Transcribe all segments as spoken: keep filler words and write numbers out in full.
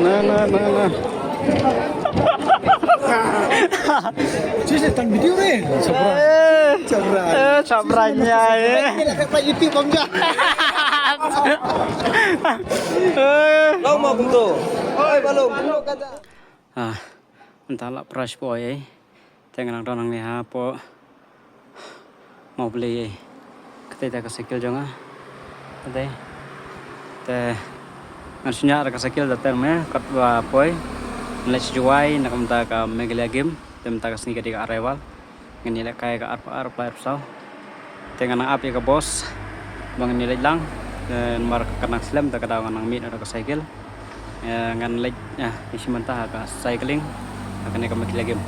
Na, na, na, na. Sisi, tang video re. Sabra. Sabra. Eh, sabra nya, eh. Ini lah kat YouTube, Bang Jah. Eh. Lau ma bungto. Oi, balong. Ah, mynta la pra poi, eh. Te ngan nang don hangne hapoh Mawblei, eh. Kata te ka cycle jong nga. Kata. Te ngan shaniah da ka cycle da ter me katba poi. Ngan leit sha Jowai na ka bynta ka Meghalaya Game. Te mynta ka sngi ka dei ka arrival. Ngan ïalehkai ka arphew ar, arphew lai, arphew saw. Te ngan nang ap ïa ka bos ba ngan ïaleit lang. Te namar ka nang slem te ka daw ngan nang mih noh da ka cycle. Eh, ngan leit, eh, ïa shi mynta ha ka cycling ha kane ka Meghalaya Game.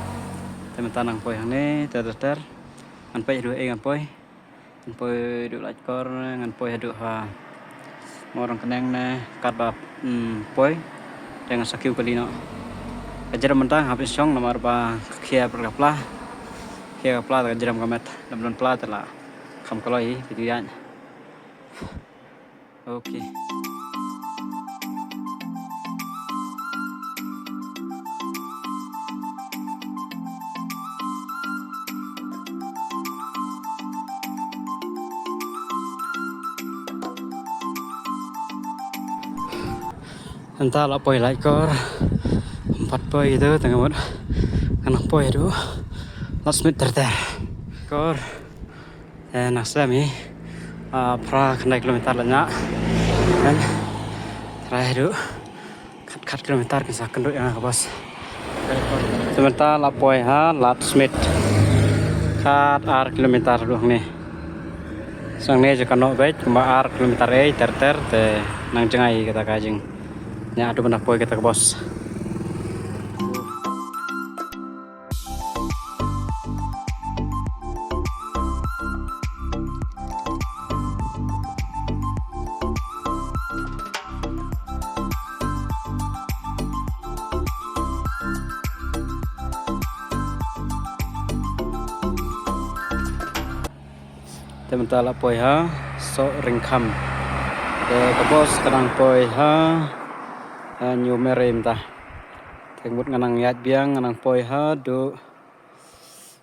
Te mynta nang poi hangne ter ter ter. Ngan peit haduh ei ngan poi. Ngan poi haduh Laitkor, ngan poi haduh ha Mawryngkneng ne katba, hmm, poi. Te ngan sa kiew kali noh. Ka jrem mynta hap ïa shong namar ba ka khia bad ka pla. Khia ka pla te ka jrem ka met. Lada ym don pla te la kham kloi hi, phi tip ïa. Okay. Mynta la poi Laitkor. Em pat poi ito, tang mut ngan nang poi haduh Ladthasmit ter ter. Kor. Eh, nang slem hi. Ah, phra khyndai kilometer la ñiah. Kan. Trai haduh khat khat kilometer kin sa kynduh ïa nga ka bos. Te mynta la poi ha Ladthasmit. Khat ar kilometer haduh hangne. Shangne jaka noh beit kumba ar kilometer ei ter ter te nang jngai kata ka jingñiah haduh ban da poi kata ka bos. Te mynta la poi ha Sohryngkham. Te ka bos ka dang poi ha, ha Newmary mynta. Te mut ngan nang ïaid biang, ngan nang poi haduh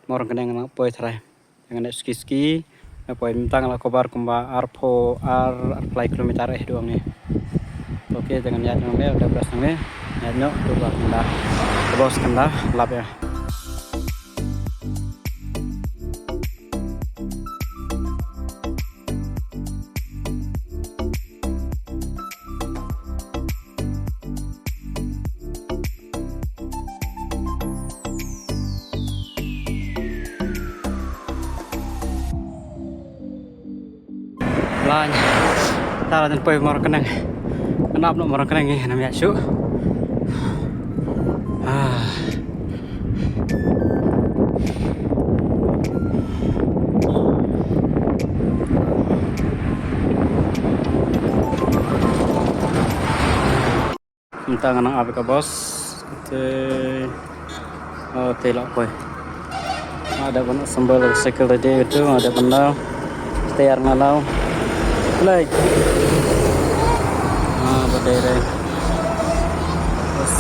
Mawryngkneng, ngan nang poi trai. Ngan leit ski ski. Ngan poi mynta, ngan la cover kumba arphew ar, arphew lai kilometer eh haduh hangne. Okay, te ngan ïaid nangne, da press nangne. Ïaid noh, to ba kan da, ka bos kan da lap ïa. Lain. Ta la dang poi Mawryngkneng. Ngan ap noh Mawryngkneng, ngan ïaid shuh. Ah. Mynta nga nang ap ïa ka bos. Te, oh, te la poi. Nga dep ban assemble cycle ready ïa utu, nga dep ban law. Te ar nga law. Play. Ah, ba dei re.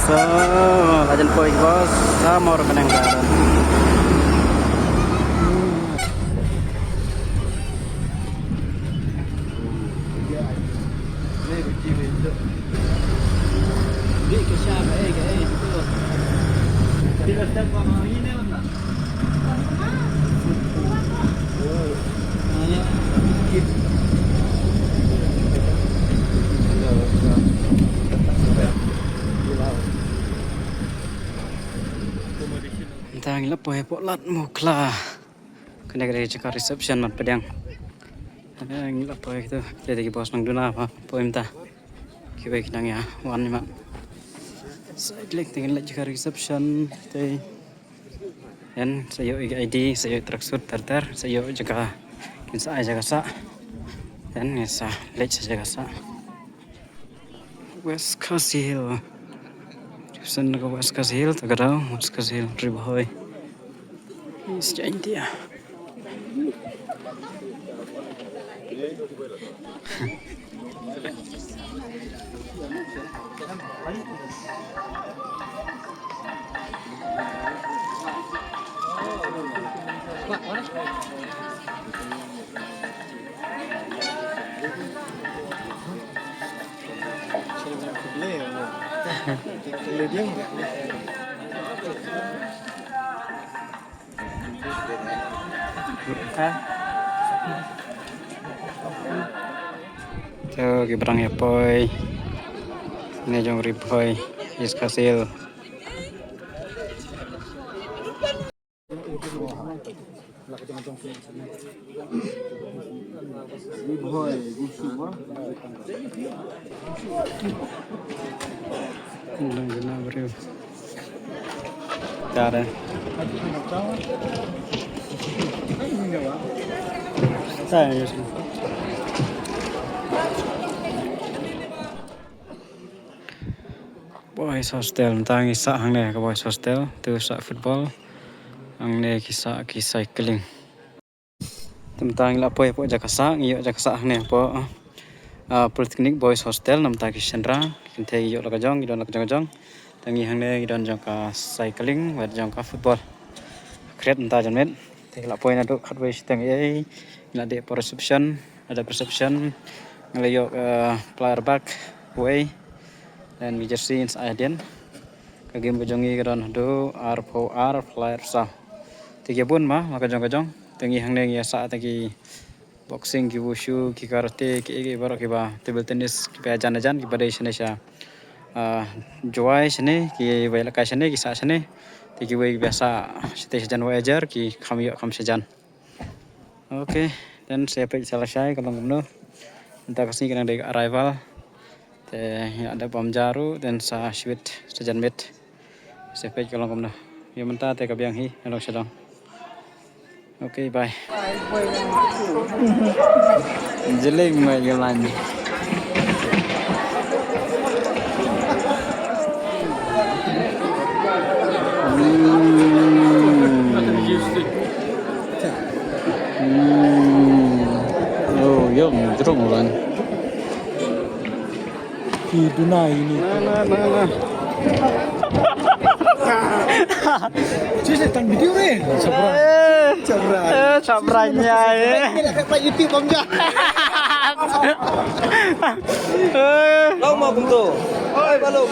So, la jan poi ka bos. Sa Mawryngkneng ka. Mynta ngi la poi hapoh Lad Mukhla. Kane ka dei jaka reception mat pdiang. Kane ngi la poi kito, kito dei ki boss nongduna ba poi mynta. Kiwei ki nang ïa wan ïa mat. Sa ïa leit te ngi leit jaka reception te. Ïa sa ïoh ïa ka I D, sa ïoh tracksuit ter ter, sa ïoh jaka kin sa ai jaka sah. Ïa ngi sa leit sa jaka sah. West Khasi Hills. Reception ka West Khasi Hills, ta ka dei West Khasi Hills, Ri Bhoi. East Jaintia. To ki brang ïa poi ne jong Ri Bhoi East Khasi Hills. Tara. Boys hostel, mynta ngi sah hangne ka boys hostel, tu sah football. Hangne ki sah ki cycling. Te mynta ngi la poi hapoh jaka sah, ngi ïoh jaka sah hangne hapoh, ah, Polytechnic Boys Hostel, namar ki shynrang, ki kynthei ki ïoh la ka jong, ki don la ka jong ka jong. Te ngi hangne ngi don jong ka cycling, wat jong ka football. Kret mynta janmiet. Te ngi la poi naduh khatwei shiteng ei, ngi la dep reception, la dep reception. Ngi la ïoh, eh, player bag wei. Then ngi jersey ngi sa ai hadien. Ka game ka jong ngi ka don haduh arphew ar player saw. Te ki bun ma, ma ka jong ka jong. Te ngi hangne ngi ïa sah te ki boxing, ki wushu, ki karate, ki, ki baroh kiba table tennis, kiba jan jan, kiba dei shane sha, ah, Jowai shane, kiba ïalehkai shane, ki sah shane. Te kiwei kiba sah shatei shajan Voyager, ki kham ïoh kham shajan. Okay, then sa peit sa lashai ka long kumno. Mynta ka sngi ka dang dei ka arrival. Te ïa da bam jaru, then sa shwit sa janmiet. Sa peit ka long kumno. Ïa mynta te ka biang hi, ka long shalong. Okay, bye. Jeling mai ka line. Hmm. Hmm. Oh, yum, jeruk makan. Ki duna ini. Nah, nah, nah, nah. Cih, setan video ni. Sabra. Sabra. Eh, sabra nya, eh. Ini lah kat YouTube, Bang Jah. Eh. Long mau buntu. Oi, balok.